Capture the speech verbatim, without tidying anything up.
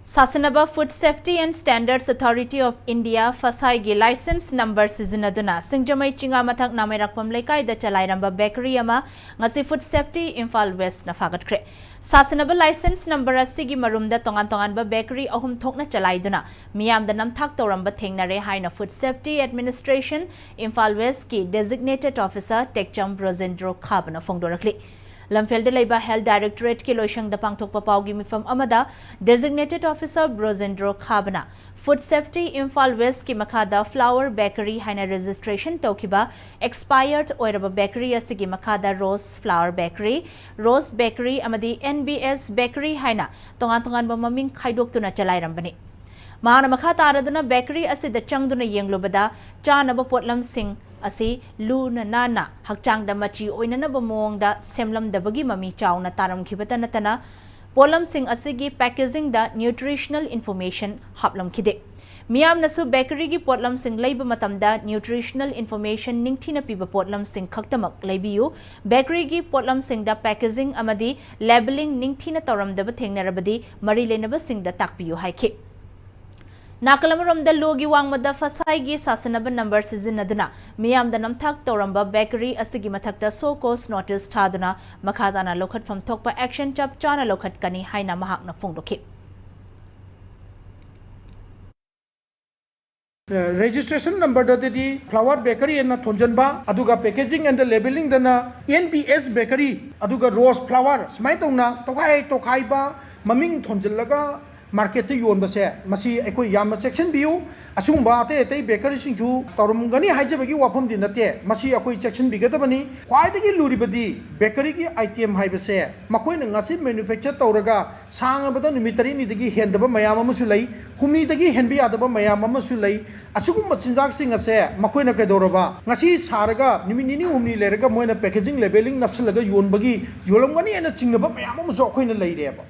ꯁꯥꯁꯤꯟꯅꯕ Food Safety and Standards Authority of India, ꯐꯁꯥꯏꯒꯤ license number ꯁꯤꯖꯤꯟꯅꯗꯨꯅ ꯁꯤꯡꯖꯃꯩ ꯆꯤꯉꯥ ꯃꯊꯛ ꯅꯥꯃꯩꯔꯥꯛꯄꯝ ꯂꯩꯀꯥꯏꯗ ꯆꯂꯥꯏꯔꯝꯕ bakery ꯑꯃ ꯉꯁꯤ Food Safety Imphal Westꯅ ꯐꯥꯒꯠꯈ꯭ꯔꯦ꯫ ꯁꯥꯁꯤꯟꯅꯕ license number ꯑꯁꯤꯒꯤ ꯃꯔꯨꯝꯗ ꯇꯣꯉꯥꯟ ꯇꯣꯉꯥꯟꯕ bakery ꯑꯍꯨꯝ ꯊꯣꯛꯅ ꯆꯂꯥꯏꯗꯨꯅ ꯃꯤꯌꯥꯝꯗ ꯅꯝꯊꯥꯛ ꯇꯧꯔꯝꯕ ꯊꯦꯡꯅꯔꯦ ꯍꯥꯏꯅ Food Safety Administration, Imphal Westꯀꯤ Designated Officer ꯇꯦꯛꯆꯝ ꯕ꯭ꯔꯣꯖꯦꯟꯗ꯭ꯔꯣ ꯈꯥꯕꯅ ꯐꯣꯡꯗꯣꯔꯛꯂꯤ꯫ ꯂꯝꯐꯦꯜꯗ ꯂꯩꯕ Health Directorateꯀꯤ ꯂꯣꯏꯁꯪꯗ ꯄꯥꯡꯊꯣꯛꯄ ꯄꯥꯎꯒꯤ ꯃꯤꯐꯝ ꯑꯃꯗ Designated Officer ꯕ꯭ꯔꯣꯖꯦꯟꯗ꯭ꯔꯣ ꯈꯥꯕꯅ Food Safety Imphal Westꯀꯤ ꯃꯈꯥꯗ Flower Bakery ꯍꯥꯏꯅ registration ꯇꯧꯈꯤꯕ expired ꯑꯣꯏꯔꯕ bakery ꯑꯁꯤꯒꯤ ꯃꯈꯥꯗ Rose Flower Bakery, Rose Bakery ꯑꯃꯗꯤ N B S Bakery ꯍꯥꯏꯅ ꯇꯣꯉꯥꯟ ꯇꯣꯉꯥꯟꯕ ꯃꯃꯤꯡ ꯈꯥꯏꯗꯣꯛꯇꯨꯅ ꯆꯂꯥꯏꯔꯝꯕꯅꯤ꯫ ꯃꯍꯥꯛꯅ ꯃꯈꯥ ꯇꯥꯔꯗꯨꯅ bakery ꯑꯁꯤꯗ ꯆꯪꯗꯨꯅ ꯌꯦꯡꯂꯨꯕꯗ ꯆꯥꯅꯕ ꯄꯣꯠꯂꯝꯁꯤꯡ ꯑꯁꯤ ꯂꯨꯅ ꯅꯥꯟꯅ ꯍꯛꯆꯥꯡꯗ ꯃꯆꯤ ꯑꯣꯏꯅꯅꯕ ꯃꯑꯣꯡꯗ ꯁꯦꯝꯂꯝꯗꯕꯒꯤ ꯃꯃꯤ ꯆꯥꯎꯅ ꯇꯥꯔꯝꯈꯤꯕꯇ ꯅꯠꯇꯅ ꯄꯣꯠꯂꯝꯁꯤꯡ ꯑꯁꯤꯒꯤ packagingꯗ nutritional information ꯍꯥꯞꯂꯝꯈꯤꯗꯦ꯫ ꯃꯤꯌꯥꯝꯅꯁꯨ bakeryꯒꯤ ꯄꯣꯠꯂꯝꯁꯤꯡ ꯂꯩꯕ ꯃꯇꯝꯗ nutritional information ꯅꯤꯡꯊꯤꯅ ꯄꯤꯕ ꯄꯣꯠꯂꯝꯁꯤꯡ ꯈꯛꯇꯃꯛ ꯂꯩꯕꯤꯌꯨ꯫ Bakeryꯒꯤ ꯄꯣꯠꯂꯝꯁꯤꯡꯗ packaging ꯑꯃꯗꯤ labelling ꯅꯤꯡꯊꯤꯅ ꯇꯧꯔꯝꯗꯕ ꯊꯦꯡꯅꯔꯕꯗꯤ ꯃꯔꯤ ꯂꯩꯅꯕꯁꯤꯡꯗ ꯇꯥꯛꯄꯤꯌꯨ ꯍꯥꯏꯈꯤ꯫ ꯅꯥꯀꯜ ꯑꯃꯔꯣꯝꯗ ꯂꯣꯒꯤ ꯋꯥꯡꯃꯗ ꯐꯁꯥꯏꯒꯤ ꯁꯥꯁꯤꯟꯅꯕ number ꯁꯤꯖꯤꯟꯅꯗꯨꯅ ꯃꯤꯌꯥꯝꯗ ꯅꯝꯊꯥꯛ ꯇꯧꯔꯝꯕ bakery ꯑꯁꯤꯒꯤ ꯃꯊꯛꯇ show cause notice ꯊꯥꯗꯨꯅ ꯃꯈꯥ ꯇꯥꯅ ꯂꯧꯈꯠꯐꯝ ꯊꯣꯛꯄ action ꯆꯞ ꯆꯥꯅ ꯂꯧꯈꯠꯀꯅꯤ ꯍꯥꯏꯅ ꯃꯍꯥꯛꯅ ꯐꯣꯡꯗꯣꯛꯈꯤ꯫ Registration numberꯗꯗꯤ Flower Bakery ꯑꯅ ꯊꯣꯟꯖꯟꯕ, ꯑꯗꯨꯒ packaging and labellingꯗꯅ N B S Bakery, ꯑꯗꯨꯒ Rose Flower, ꯁꯨꯃꯥꯏꯅ ꯇꯧꯅ ꯇꯣꯈꯥꯏ ꯇꯣꯈꯥꯏꯕ ꯃꯃꯤꯡ ꯊꯣꯟꯖꯤꯜꯂꯒ marketꯇ ꯌꯣꯟꯕꯁꯦ, ꯃꯁꯤ ꯑꯩꯈꯣꯏ ꯌꯥꯝꯅ ꯆꯦꯛꯁꯤꯟꯕꯤꯌꯨ꯫ ꯑꯁꯤꯒꯨꯝꯕ ꯑꯇꯩ ꯑꯇꯩ bakeryꯁꯤꯡꯁꯨ ꯇꯧꯔꯝꯒꯅꯤ ꯍꯥꯏꯖꯕꯒꯤ ꯋꯥꯐꯝꯗꯤ ꯅꯠꯇꯦ, ꯃꯁꯤ ꯑꯩꯈꯣꯏ ꯆꯦꯛꯁꯤꯟꯕꯤꯒꯗꯕꯅꯤ꯫ ꯈ꯭ꯋꯥꯏꯗꯒꯤ ꯂꯨꯔꯤꯕꯗꯤ bakeryꯒꯤ item ꯍꯥꯏꯕꯁꯦ, ꯃꯈꯣꯏꯅ ꯉꯁꯤ manufacture ꯇꯧꯔꯒ ꯁꯥꯡꯉꯕꯗ ꯅꯨꯃꯤꯠ ꯇꯔꯦꯠꯅꯤꯗꯒꯤ ꯍꯦꯟꯗꯕ ꯃꯌꯥꯝ ꯑꯃꯁꯨ ꯂꯩ, ꯍꯨꯝꯅꯤꯗꯒꯤ ꯍꯦꯟꯕ ꯌꯥꯗꯕ ꯃꯌꯥꯝ ꯑꯃꯁꯨ ꯂꯩ꯫ ꯑꯁꯤꯒꯨꯝꯕ ꯆꯤꯟꯖꯥꯛꯁꯤꯡ ꯑꯁꯦ ꯃꯈꯣꯏꯅ ꯀꯩꯗꯧꯔꯕ, ꯉꯁꯤ ꯁꯥꯔꯒ ꯅꯨꯃꯤꯠ ꯅꯤꯅꯤ ꯍꯨꯝꯅꯤ ꯂꯩꯔꯒ ꯃꯣꯏꯅ packaging labelling ꯅꯞꯁꯤꯜꯂꯒ ꯌꯣꯟꯕꯒꯤ, ꯌꯣꯜꯂꯝꯒꯅꯤ ꯍꯥꯏꯅ ꯆꯤꯡꯅꯕ ꯃꯌꯥꯝ ꯑꯃꯁꯨ ꯑꯩꯈꯣꯏꯅ ꯂꯩꯔꯦꯕ꯫